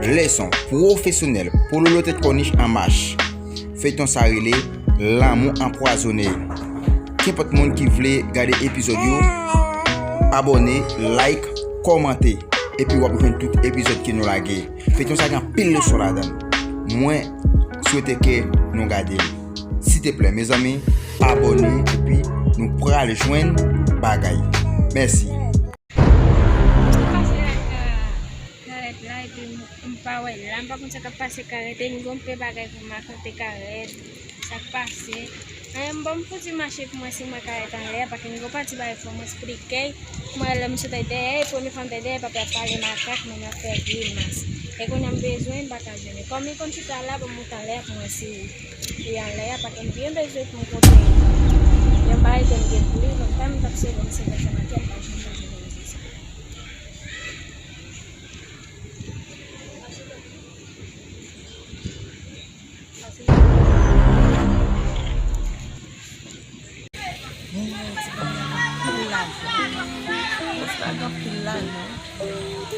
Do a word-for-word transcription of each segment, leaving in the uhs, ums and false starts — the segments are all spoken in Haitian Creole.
Leson pwofesyonèl, Pololo Tèt Kònich an mach. Feyton sa rele Lanmou Anpwazonnen. Kenpòt moun ki vle gade epizòd yo, abòne, like, kòmante, epi w ap jwenn tout epizòd ke nou lage. Feyton sa gen anpil leson ladan l. Mwen swete ke nou gade l. Silteplè, mezanmi, abòne, epi nou pral jwenn bagay. Mèsi. Mwen pase ak, a, karèt la, epi m, m pa wè l la. M pa konn sa k ap pase karèt, e m gon pe bagay pou m rakonte karèt. Sa k pase? Anyen, m bon, m fouti mache pou mwen, si mwen karèt anlè, paske m gon pati bagay fò mwen esplike. Mwen, lè m sot dèyè, premye fwa m te dèyè, papa ap pale makak, men m ap fè grimas. E kounye a m bezwen, m pa ka jwenn. Kòm li konn chita la, pou m monte anlè, pou mwen si li anlè, paske m byen bezwen pou m konte yon bagay ke m gen pou li, lontan m t ap sere, m sere sa nan kè m, pa janm bezwen nan sa. Mwen wè ti bagay anpil lajan. Bòs la gen anpil lajan.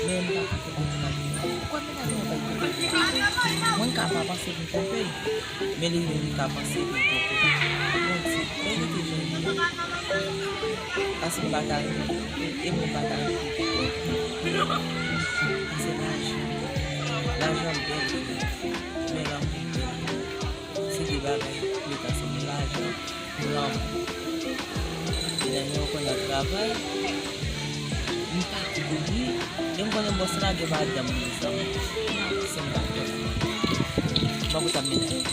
Men m pa ka fè konfyans. Ou kwè menaj mwen pa gen konfyans? Mwen ka pa panse pou m twonpe l, men li menm li ka panse pou l twonpe m. Mwen di, men li te jan li ye. Paske m pa ka renmen, e mwen pa ka renmen. Paske lajan, lajan bèl, men lanmou bèl. Se de bagay ki met ansanm, lajan, lanmou. Medam yo konn ap travay, m pa kouri, e m konnen bòs la gen madanm, mezanmi. San m pa konnen. M pa pou ta menaj.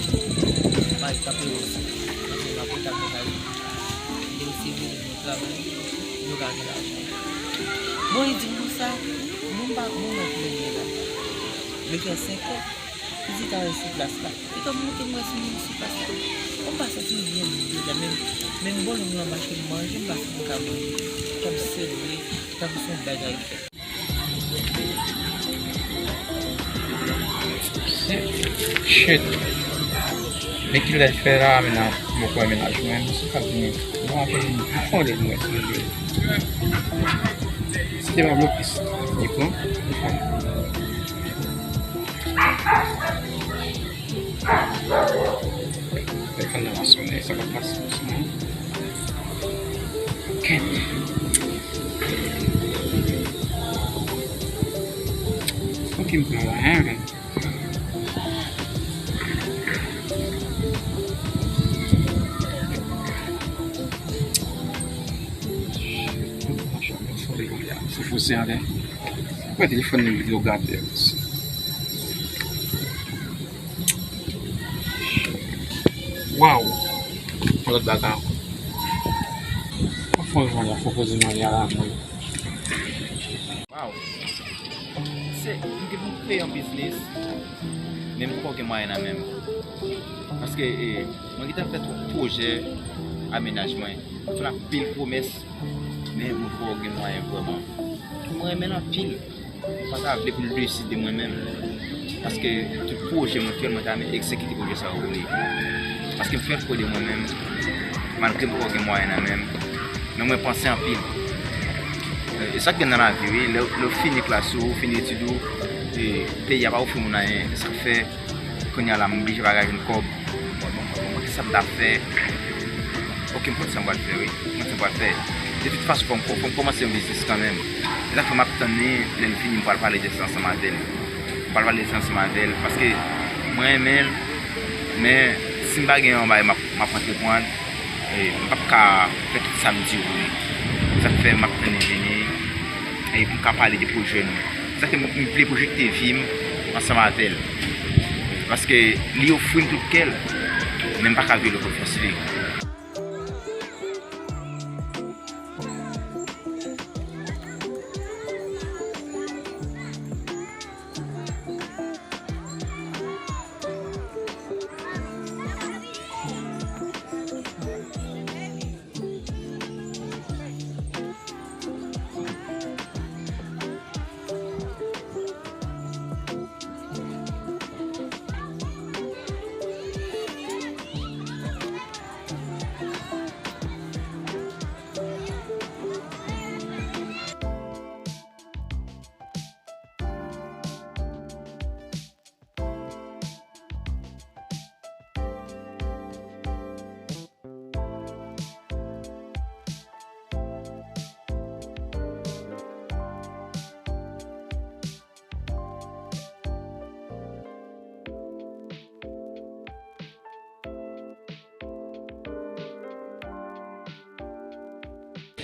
Mari kanpe osi. M pa pou ta menaj. Yo se vini nou travay, nou ka gen lajan. Bon, li di m konsa, nou pa, nou mèt menye la. Li fè senkè. Li di ta rete sou plas la. Li t ap montre m wè si moun sou plas la. Bon, m pa santi m byen menm deja, men, men m bò long nan mache m manje, m pa santi m ka manje. Kè m sere, tankou se yon bagay fèt. Shit. Men kilè l fè la, men nan, m poko wè menaj mwen, se pa vini. Bon, apre, m fon de mwen, se vre. Se te pa blokis. Li pran, li fon. Telefòn nan pa sonnen, sa pa pase pou sonnen. Kèt. Ok, m pran la, hein. Fò li konn ya. Se fò se anlè. Wè telefòn li yo gate. Waw. Yon lòt bagay ankò. Fò l jwenn yon fò poze mwen a la mwen. Waw. Se, m gen pou m kreye yon biznis, men m poko gen mwayen nan men m. Paske, e, mwen gentan fè twòp pwojè a menaj mwen. M fè anpil pwomès, men mwen poko gen mwayen vrèman. Mwen renmen l anpil. M pa ta vle pou l deside mwen menm. Paske tout pwojè mwen fè, mwen ta renmen egzekite pwojè sa yo pou li. Paske m fè l pou de mwen menm, malgre m poko gen mwayen nan men m. Men mwen panse anpil. E sa k gen nan lavi, wi. Lè, lè w fini klas ou, ou fini etid ou, e, peyi a pa ofri moun anyen. E sa k fè, kounye a la, m blije pa ka jwenn kòb. Mwen, mwen, mwen, mwen, kisa m t ap fè? Ok, m konn sa m pral fè, wi. M konn sa m pral fè. De tout fason, fò m, fò m kòmanse yon biznis kanmenm. Se sa k fè m ap tann li, lè l vini, m pral pale de sa ansanm avè l. M pral pale de sa ansanm avè l, paske mwen renmen l, men si m pa gen yon bagay m ap, m ap antreprann, e, m p ap ka fè tout sa m di yo pou li. Se sa k fè m ap tann li vini, e pou m ka pale de pwojè nou. Se sa k fè m, m vle pwojekte vi m ansanm avè l. Paske li ofri m tout kè l, men m pa ka vyole konfyans li.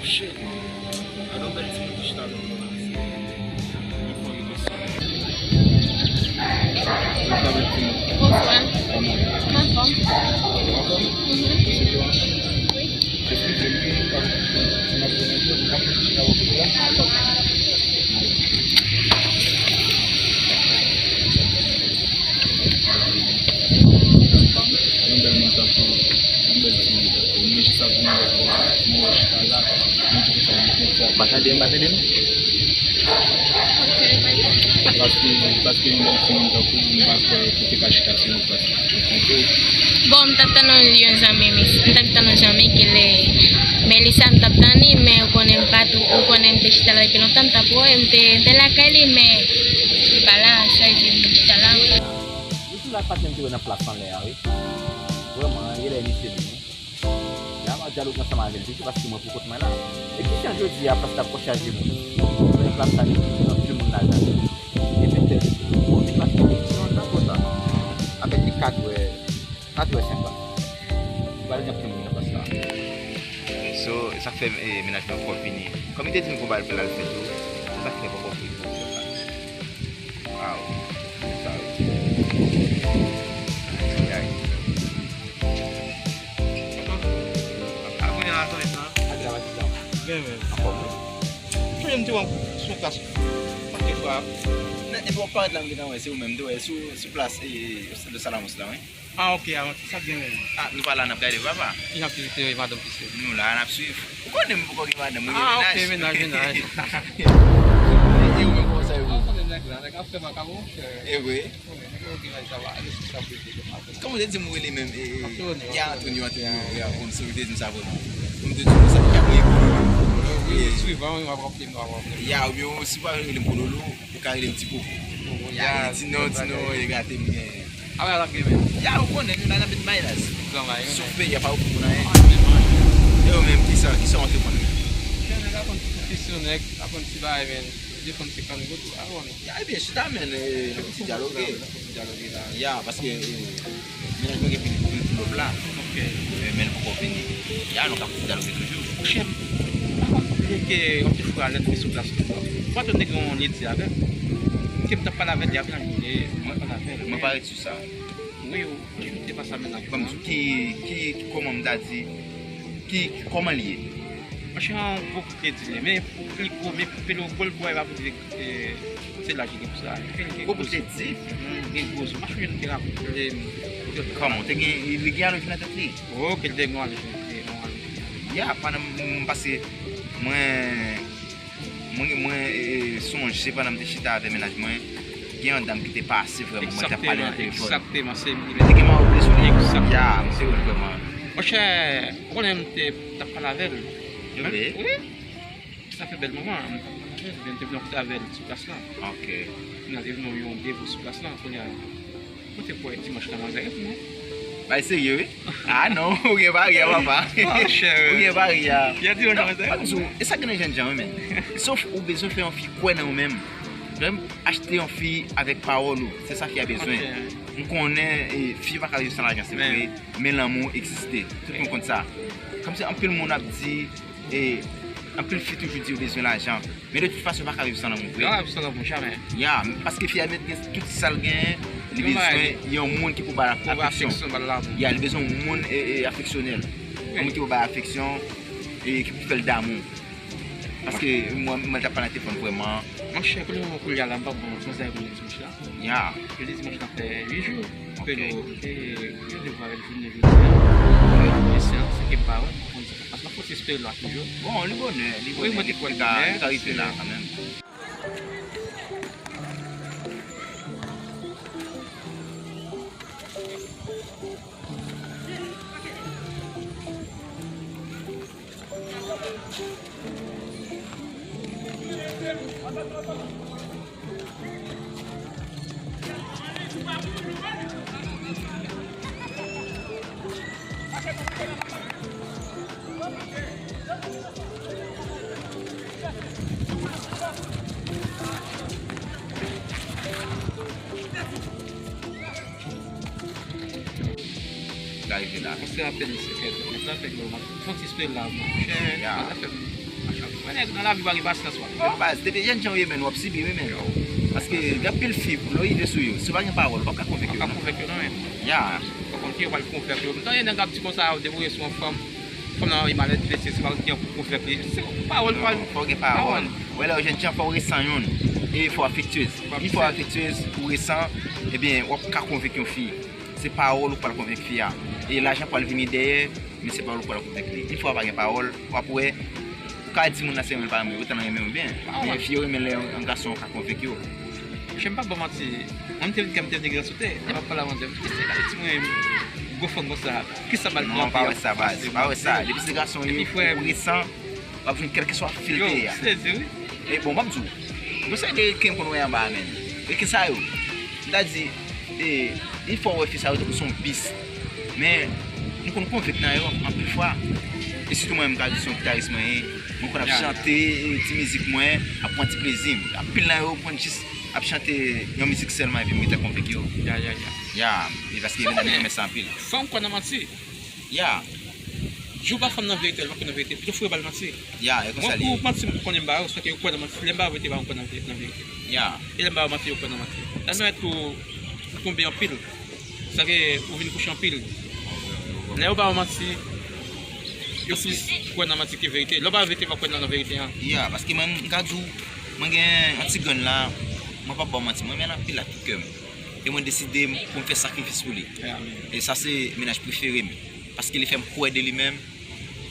Shit. Gade yon bèl timoun ki chita avèk mwen la. Se yon fanmi de sè. Bonswa, bèl timoun. Bonswa. Kòman? Anfòm. Anfòm? Mhm. Wi. Eskize m, m pa, m ap, m ap, m ap chita avèk ou la. Yon bèl moun tankou, yon bèl timoun tankou, mwen jis ap vin avèk mwen, mwen chita la, mwen di konsa, mwen konsa. Pa tande m, pa tande m. Paske, paske yon bèl timoun tankou, m pa kwè ki te ka chita sou yon plas tankou. Bon, m t ap tann yon, yon zanmi, m t ap tann yon zanmi ki le Melissa, m t ap tann li, men ou konnen m pa tou, ou konnen m te chita la depi lontan, m t ap wè, m te, m te lakay li, men li pa la, sa vle di m chita la. Misye la pa t menm te wè nan plas anlè a, wi. Vrèman, genlè misye menm, wi. Lè a m ap dyaloge ansanm avè l toujou, paske mwen pou kont mwen la. E ki jan jodi a plas la poko chaje moun? Mwen plas la gen anpil moun ladan li. E petèt, bon, se plas la gen nan, nan kòt la. Avèk li kat wè, kat wè senk la. Li pa t gen anpil moun nan plas la. So, sa k fè, e, mennaj mwen poko vini. Kòm li te di m gon bagay pou l al fè tou, se sa k fè poko vini. Waw, sa wi. Ay, ay. Abone a zanmi sa. Ak la pati sa. Byen, byen. Anfòm wi. Fè yon ti wòm sou plas. Pake fwa. Nan, epi w ap parèt la, m gentan wè, se ou menm tou, wè, sou, sou plas, e, de Salamos la, wi. Ah, ok, ah, sa byen menm. Ah, nou pa la, n ap gade, papa. Ki jan aktivite madanm Pise? Nou la, n ap swiv. Ou konnen m poko gen madanm, mwen gen mennaj. Ah, ok, mennaj, mennaj. E ou menm, kòman sa ye? Ah, ou konnen nèg la, nèg ap fè makak, monchè. E vre? Ou konnen, nèg yo gen responsabilite, gen madanm. Kòman w te di m ou rele menm? E, e, Antonio, Antonio, Antonio, ya, bon, sa w te di m sa vrèman. Kòm w te di m sa, ki ap rele Kololo. Wi, wi, swivan, wi, m ap raple m, m ap raple m. Ya, oubyen si w pa rele m Kololo, ou ka rele m Ti Koko. Ya, Tino, Tino, e gate m gen. A wè, l ap gen menm. Ya, ou konnen, nou la nan met mayonèz. Gran mayonèz. Sof peyi a pa okipe pou nan anyen. Ah, men manje. E ou menm, kisa, kisa w antre pran menm? Gen nèg aprann ti konfesyon, nèg aprann ti bagay, men. Defann se kangout, I don't know. Ya, ebyen, chita, men, e, nou ti dyaloge. Dyaloge la. Ya, paske, e, mennaj mwen gen pil, pil pull up la. Ok. E, men l poko vini. Ya, nou ka kontinye dyaloge toujou. Monchè, pa konn ke yon ti fwa lè sou plas. Ou pa tande gen yon ledi avè l? Ke m t ap pale avè l, li ap vin, e, mwen pale avè l. Mwen pa ret sou sa. Wi, ou, ou te pase a mennaj mwen. Ki, ki, ki, kòman m ta di, ki, ki, kòman l ye? Monchè, yon gwo kout ledi li ye, men pil gwo, men pil gwo l bwè, pa pou di, e, se laj li gen pou sa. Li gen gwo zo. Gwo kout ledi? Mhm, gen gwo zo. Monchè, yon te rakonte m. Kòman? Te gen, li gen aloji nan tèt li? Oh, ke l te gen aloji, te gen aloji. Ya, pandan m, m pase, mwen, Mwen, mwen, e, e, sonje pandan m te chita avè mennaj mwen, gen yon dam ki te pase vrèman, mwen t ap pale nan telefòn. Egzakteman, egzakteman, se li menm. Li te gen mawo ble sou li. Egzakteman. Ya, m te wè l vrèman. Monchè, ou konnen m te, t ap pale avè l. Wi. Wi. Sa fè bèl moman, m t ap pale avè l, m te vin rankontre avè l sou plas la. Ok. Kounye a te vin yon devo sou plas la, kounye a. Kote kwè dimanch nan manzè pou mwen? Bay serye, wi. Ah non, ou gen baryè, papa. Monchè. Ou gen baryè. Y a dimanch nan manzè pou mwen. E sa gen nan jènjan, wi, men. Sof ou bezwen fè yon fi kwè nan ou menm. Lè m achte yon fi avèk pawòl ou, se sa fi a bezwen. Ok. M konnen, e, fi pa ka viv san lajan, se vre, men lanmou egziste. Tout moun konn sa. Kòmsi anpil moun ap di, e, anpil fi toujou di yo bezwen lajan. Men de tout fason, yo pa ka viv san lanmou vre. Yo pa ka viv san lanmou, jamè. Ya, paske fi a mèt gen tout sa l genyen, li bezwen yon moun ki pou ba l afeksyon. Pou ba l afeksyon, ba l lanmou. Ya, li bezwen yon moun, e, e, afeksyonèl. Wi. Yon moun ki pou ba l afeksyon, e ki pou fè l damou. Paske mwen, mwen t ap pale nan telefòn vrèman. Monchè, kounye a, kounye a la, m pa bon, manzè kounye a dimanch la. Ya. Jodi dimanch la fè uit jou. Ok. Ke nou, e, ke nou devwa avèk jounen jodi a. Wi. E se an, se ke m pa wè, m pa konn sa. Paske m ap fòse espere la toujou. Bon, li bonè, li bonè. Wi, mwen te kwè li ka, li ka rive la kanmenm. L arive la. Paske apèn se fèt. Mwen sa fèt yo, m ap fè yon ti espere la, monchè. Ya. Sa fè m Mwen, nèg, nan lavi, pa gen pasyans, wè. Yo, baz, depi jènjan w ye, menn, w ap sibi, wi, menn. Paske gen anpil fi, lè w rive sou yo, si w pa gen pawòl, w p ap ka konvenk yo, non. W p ap ka konvenk yo, non, menn. Ya. Ou konprann ki yo pral konvenk yo. M tande nèg ap di konsa, yo deboure sou yon fanm. Fanm nan, li malèt, blese, se pa ki an pou konvenk li. Se pawòl, pawòl. Fò w gen pawòl. Wè, lè w jènjan, fò w resan youn. E fò w afektyez. Yon fwa w afektyez, ou resan, ebyen, w ap ka konvenk yon fi. Se pawòl ou pral konvenk fi a. E lajan pral vini dèyè, men se pawòl ou pral konvenk li. Yon fwa w pa gen pawòl, w ap wè, ou ka di moun nan se renmen l pa renmen, otan l renmen w byen. Men fi yo renmen lè yon, yon gason ka konvenk yo. Monchè, m p ap ba w manti. Mwen, m te vin, m te vin degasote, lè m ap pale a manzè, m di, "Kisa gade ti mwen, gwo fanm konsa? Kisa m al pran?" Non, pa wè sa, baz. Pa wè sa. Depi se gason yo, ou resan, w ap jwenn kèlkeswa fil te ye a. Yo, sezi, wi. E bon, m ap di w, gon seri de reken m konn wè anba a, menn. Reken sa yo, m ta di, e, yon fwa w wè fi sa yo tankou se yon bis. Men, m konn konvenk nan yo anpil fwa. E sitou mwen, m ka di se yon gitaris mwen ye. Mwen konn ap chante, e, ti mizik mwen, ap pran ti plezi m. Anpil nan yo konn jis ap chante yon mizik sèlman, epi m gentan konvenk yo. Ya, ya, ya. Ya, e paske yo konn renmen sa anpil. Fanm kwè nan manti. Ya. Jou pa fanm nan verite, l pa kwè nan verite. Pito fou yo ba l manti. Ya, e konsa li ye. Mwen, pou manti, m konnen m ba yo, se paske yo kwè nan manti. Lè m ba yo verite, ba yo kwè nan ve-, nan verite. Ya. E lè m ba yo manti, yo kwè nan manti. Sa pèmèt pou ou tonbe anpil. Sa ke ou vin kouche anpil. Lè yo ba yo manti, yo plis kwè nan manti ke verite. Lè w ba yo verite, yo pa kwè nan, nan verite an. Ya, paske mwen, m ka di w, mwen gen yon ti grenn la, mwen p ap ba w manti, mwen renmen l anpil ak tout kè m. E mwen deside m pou m fè sakrifis pou li. E sa se mennaj prefere m. Paske li fè m kwè de li menm.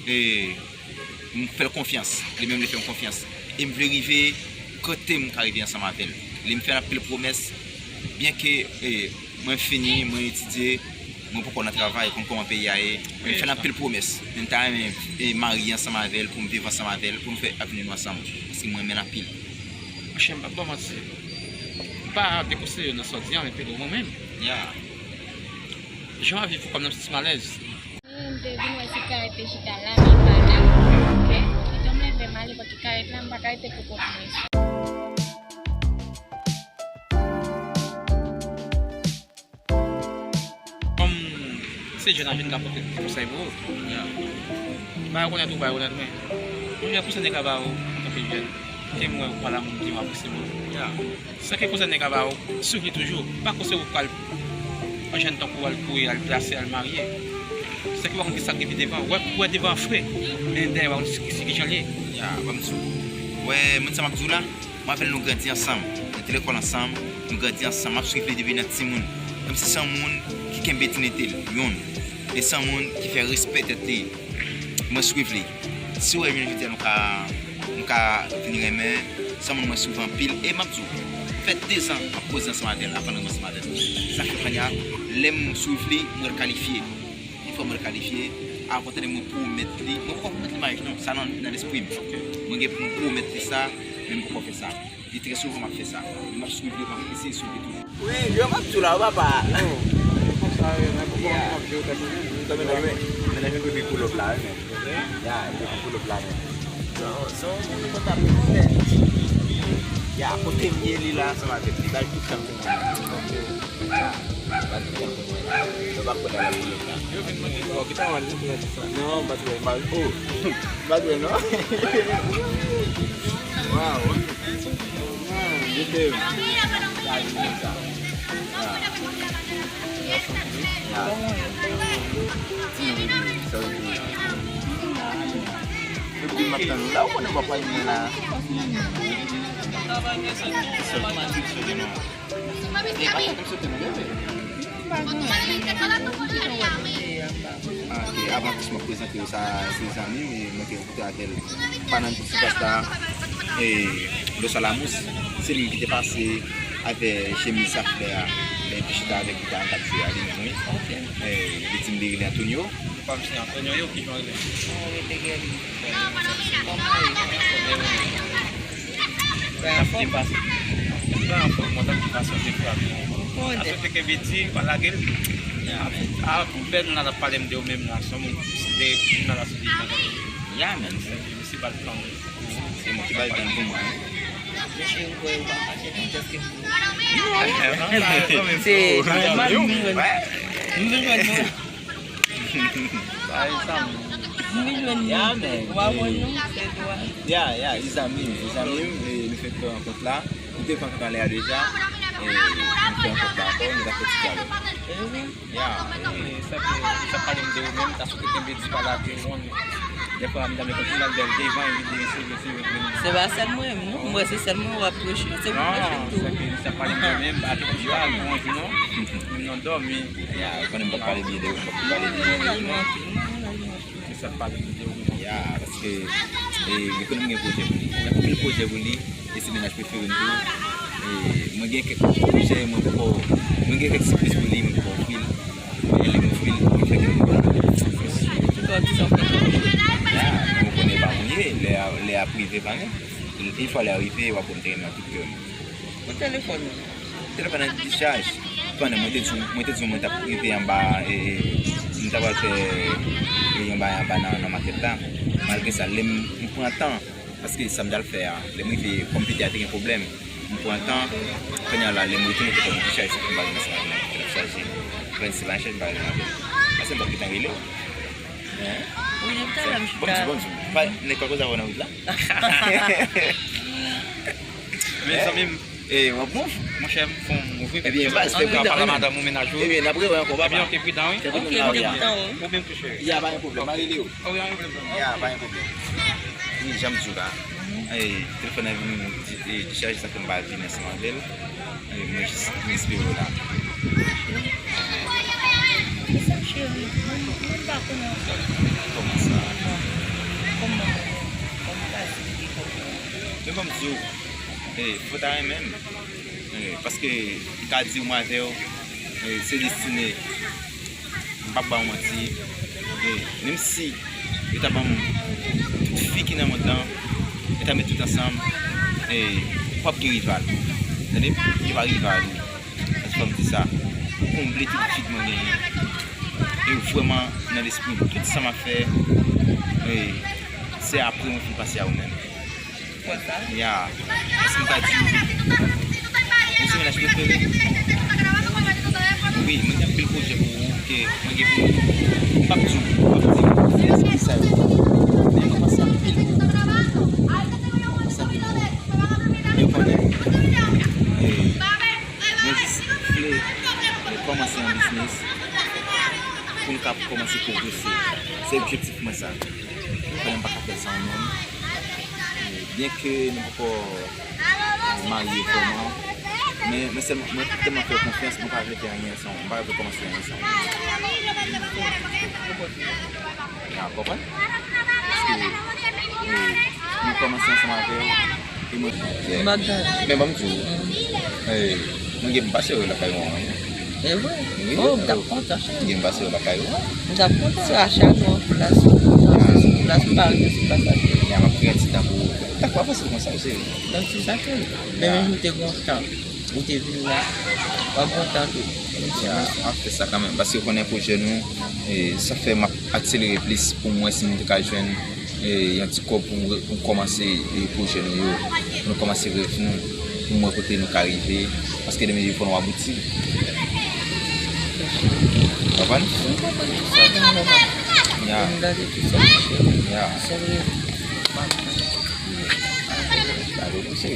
E m fè l konfyans. Li menm li fè m konfyans. E m vle rive kote m ka rive ansanm avè l. Li m fè anpil pwomès. Byenke, e, mwen fini, mwen etidye, mwen poko nan travay, konn kòman peyi a ye. Men m fè l anpil pwomès. Men m ta renmen, e, marye ansanm avè l, pou m viv ansanm avè l, pou m fè avni nou ansanm. Paske mwen renmen l anpil. Monchè, m p ap ba w manti. M pa dekonseye w nan sa w di a, men pito mwen menm. Ya. Jan w ap viv kòm nan ti malèz. M te vin wè si karèt te chita la, men l pa la. Pito m leve m ale, paske karèt la, m pa ka rete pou kont mwen. Kòm se jèn ap vin ka pote konsèy pou ou. Ya. M pa rekonèt ou, pa rekonèt mwen. Mwen jan konsèy nèg la ba ou, antanke jèn, ke m wè ou pa la moun ki w apresye mwen. Ya. Sa ke konsèy nèg la ba ou, swiv li toujou. Pa konsèy ou pral an jèn tankou w al kouri, al plase, al marye. Sa ke w pa konn ki sa k gen pi devan. Ou wè, ou wè devan an fre, men dèyè w pa konn si, si ki jan l ye. Ya, ban m di w. Wè, moun sa m ap di w la, mwen avè l nou grandi ansanm, nou te lekòl ansanm, nou grandi ansanm, m ap swiv li depi nan timoun. Kòmsi se yon moun ki kenbe diyite l, youn. E se yon moun ki fè respè tèt li. Mwen swiv li. Si w wè jounen jodi a nou ka, nou ka vin renmen, se yon moun mwen swiv anpil. E m ap di w, m fè dezan m ap koze ansanm avè l, aprann renmen ansanm avè l. Sa fè kounye a, lè m swiv li, m wè l kalifye. Yon fwa mwen kalifye, avan tande mwen pwomèt li, mwen poko pwomèt li maryaj non, sa nan, nan lespri m. Mwen gen pou mwen pwomèt li sa, men m poko fè sa. Li trè souvan m ap fè sa. Men m ap swiv li, m ap eseye swiv li tou. Wi, yo m ap di w la, papa. Yo, se konsa, yo, men poko m ap jwe tèt mwen. Sa mennaj mwen, mennaj mwen depi pull up la, wi, men. Ya, depi pull up la, men. Non, se yon moun mwen t ap renmen. Ya, kote m ye, li la ansanm avèk li, bay tout tan pou mwen. Ok. Yo pa kwè nan la politik la. Yo vin mande, "Bro, ki pawòl li pou di sa?" Non, m pa t wè, m pa, oh, m pa t wè, non. Wow. Ah, yo te, ah, yo te sa. Ah. Ah. Ti, sa yo di. Epi m ap tann ou la, ou konnen w ap pale mwen la. Sèl matik sou non. Ah, ok, avan tout, mwen prezante w sa, se zanmi m, e mwen te rankontre avè l pa nan Gucci Pasta, e Los Alamos. Se li menm ki te pase avè chemiz sa flè a, lè te chita avèk gita an k ap jwe a, li menm, wi. E li di m li rele Antonio. Kòmsi Antonio, yo ki jan rele? Mwen rete Gèli. Bay anfòm. Bay anfòm, mwen tankou pasyon de fwa. Aswete kenbe di, pa lage l. A, a, pou bèl nou la pale m de ou menm la, son moun, de, nou la sou de. Ya, men. Se, se bal tan. Se mwen ki bal tan pou mwen. Mesye, ou kwè ou pa fache non, just ke. Non, non, non, non, non, non. Se nòmal, nou jwenn. Nou jwenn nou. Sa e sa, men. Nou jwenn nou. Ya, men. Ou pa konn nou, se dwa. Ya, ya, li zanmi m, li zanmi m, e nou fèk fè rankont la. Nou te fè rankont anlè a deja, e nou fè rankont la ankò, nou ta fè ti dyalòg. Ya, e sa k, sa k pale m de ou menm, ta sou te kenbe di pale ak yon moun. Dèfwa, m ta mete tout nan bèl devan, epi de sou, sou, sou. Se pa sèl mwen, non. Mwen, se sèl mwen w ap preche, se ou preche tou. Non, sa k, sa k pale m de ou menm, pa te konn sa, yon jou non. Menm nan dòmi. Ya, ou konnen m pa t pale byen de ou, m pa t pale byen de ou, non. Se sa k pale m de ou menm. Ya, paske, e, li konnen m gen pwojè pou li. Li gen anpil pwojè pou li, e se mennaj prefere m tou. E mwen gen kèk pwojè, mwen poko, mwen gen kèk sipriz pou li, mwen poko ofri l. Men lè m ofri l, mwen fè kèk pwojè. Kisa w di sa w fè? Ya, men ou konnen pa mwen ye, lè a, lè a prive pa gen. Yon fwa lè a rive, w ap wè m te renmen an tout kè m. Pou telefòn ou? Telefòn nan dichaj. Pandan mwen te di w, mwen te di w mwen t ap rive anba, e, e, m ta pral fè, e, yon bagay anba nan, nan makèt la. Malgre sa, lè m, m pran tan, paske sa m t al fè a, lè m rive, kòm pete a te gen pwoblèm, m pran tan, kounye a la, lè m retounen, telefòn nan dichaj, se pou m pa gen ansanm avè l, telefòn chaje. Pran se pa chèch bagay la. Paske m t ap gentan rele w. Hein? Wi, depi talè m chita. Bon, m di, bon, m di, pa, nèg pa koze avè w nan wout la. Mezanmi, m, e, w ap bon? Monchè, m fè yon move. Ebyen, baz, fè pridan, pale a madanm ou, mennaj ou. Ebyen, n ap rewè ankò, papa. Ebyen, ok, pridan, wi. Fè pridan, ok, m te pridan, wi. Ou menm tou, cheri. Ya, pa gen pwoblèm, m a rele w. Ok, pa gen pwoblèm. Ya, pa gen pwoblèm. Wi, jan m di w la. E, telefòn nan vin di, e, dichaje, sa fè m pa vin ansanm avè l. E, mwen jis, mwen espere w la. Kisa, cheri? Mwen, mwen pa konnen ankò. Kòman sa? Kòman? Kòman pa esplike kòman? Men ban m di w, e, fò w ta renmen m. E, paske m ka di w mwen avè w, e, se destine. M p ap ba w manti. E, menm si yo ta ban m tout fi ki nan mond lan, yo ta met tout ansanm, e, p ap gen rival. Tande? Yo pa rival ou. Èske fò m di sa? Ou konble tout vid mwen genyen. E vrèman, nan lespri m, tout sa m ap fè, e, se apre mwen fin pase a ou menm. Konsa? Ya. Èske m ka di w, ou se mennaj prefere m? Wi, mwen gen anpil pwojè pou ou ke mwen gen pou ou. M p ap di w, m p ap di w. Èske sa yo? Men mwen panse anpil pou ou. Mwen panse anpil pou ou. Mwen konnen, e, mwen jis vle, e, kòmanse yon biznis pou m ka kòmanse pwogrese. Se objektif mwen sa. Mwen konnen m pa ka fè l san ou menm. E, byenke nou poko, e, marye vrèman, men mwen sèlman, mwen tèlman fè w konfyans, mwen pa vle fè anyen san ou, mwen pa vle kòmanse anyen san ou. Ya, w konprann? Paske, e, mwen kòmanse ansanm avè w, e mwen... Men ban m di w, e, mwen gen m pase w lakay ou an, wi. E vre? Wi. Oh, m t ap kontan, cheri. Gen m pase w lakay ou an. M t ap kontan, se a chak jou yon plas, yon plas, yon plas, m pa rete sou plas la. Ya, m ap kreye ti tan pou ou. Sa k pa fasil konsa, cheri. Donk, se sa ke, menm jan ou te gen yon tan, ou te vin la, w ap gen yon tan tou. Ya, m ap fè sa kanmenm, paske ou konnen pwojè nou, e, sa fè m ap akselere plis pou m wè si m te ka jwenn e, yon ti kòb pou m, pou m kòmanse, e, pwojè nou yo, pou nou kòmanse rèv nou, pou m wè kote nou ka rive, paske demen fò nou abouti. Konprann? Ya. Ya. Gade pou se.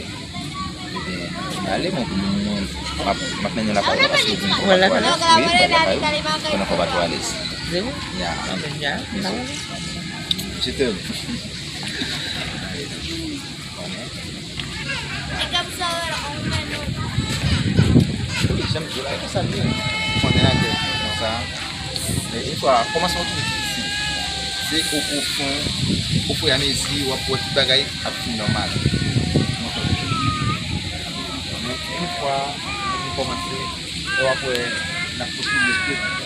Ebyen, ale, mwen, mwen, mwen, m ap, m ap mennen lakay ou paske ou di m fò pa twò alèz. Wi, m pral lakay ou. Konnen fò pa twò alèz. Vre? Ya. Anben, ya. Mèsi. Je t'aime. Wi, jan m di w la, e konsa l ye. Konnen a tèt konsa. Men yon fwa, kòmansman toujou difisil. Se o pwofon, o fur e a mezi, w ap wè tout bagay ap vin nòmal. Men yon fwa nou kòmanse, e w ap wè n ap kontinye tout.